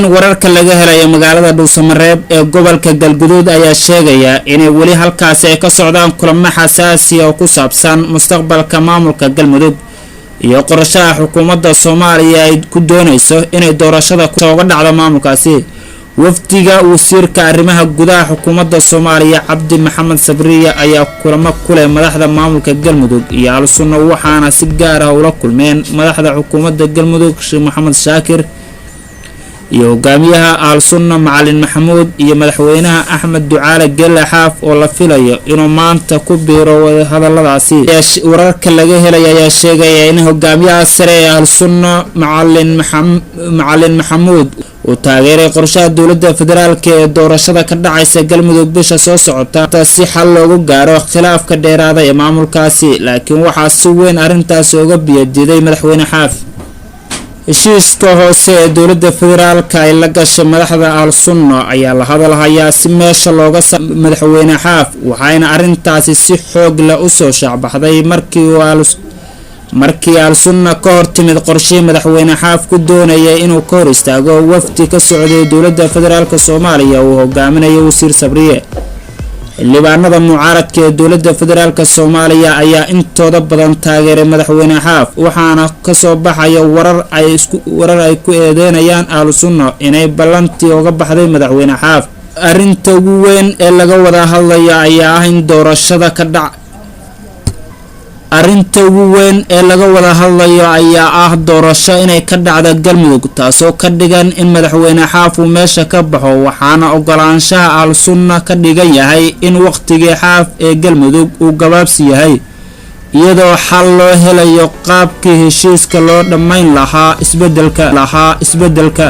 Wararka laga helaya magaalada Dhuusamareeb ee gobolka Galguduud ayaa sheegaya inay weli halkaasi ay ka socdaan kulamo xasaasiya oo ku saabsan mustaqbalka maamulka Galmudug iyo qorashaha xukuumadda Soomaaliya ay ku doonayso inay doorashada uga dhacdo maamulkaasi. Wafdiga wasiirka arrimaha gudaha xukuumadda Soomaaliya Cabdi Maxamed Sabriye ayaa kulamo kuleh madaxda maamulka Galmudug iyo Al-Sunna, waxaana si gaar ah ula kulmeen madaxda xukuumadda Galmudug Sheekh Maxamed Shaakir iyo hogaamiyaha Al-Sunna Macalin Maxamuud iyo madaxweynaha Axmed Ducaale Gelle Xaaf oo la filayo inuu maanta ku biiro wadahadaladaasi. Wararka laga helaya ayaa sheegaya in hogaamiyaha sare ee Al-Sunna Macalin Maxamuud uu taageeray qorshaha dowladda federaalk ee doorashada ka dhacaysa Galmudug bisha soo socota si xal loogu gaaro khilaafka dheeraada ee maamulkaasi, laakiin waxaa si weyn arrintaasi uga biyadiiday madaxweyne Xaaf. Heshiiska hoose ee dowladda federaalka ay la gashay madaxda Al-Sunna ayaa la hadalhayaa si meesha looga sa madaxweyne Xaaf, waxayna arrintaasi si xoog leh usoo shaacbaxday markii Al-Sunna ka hor timid qorshihii madaxweyne Xaaf ku doonayay inuu ka hor istaago wafdi ka socday dowladda federaalk Soomaaliya uu hogaaminayo wasiir Sabriye. Xildhibaanada mucaaradka ee dowladda federaalk Soomaaliya ayaa intooda badan taageeray madaxweyne Xaaf, waxaana kasoo baxaya warar ay ku eedeynayaan Ahlu-Sunna inay ballantii uga baxday madaxweyne Xaaf. Arrinta ugu weyn ee laga wada hadlayo ayaa ah in doorashada ka dhac Arrinta ugu weyn ee laga wada hadlayo ayaa ah doorasho inay ka dhacda Galmudug, taasoo ka dhigan in madaxweyne Xaaf uu meesha ka baxo, waxaana ogolaanshaha Al-Sunna ka dhigan yahay in waqtigii Xaaf ee Galmudug uu gabaabsi yahay, iyadoo xal loo helayo qaabkii heshiiska loo dhammayn lahaa isbedelka.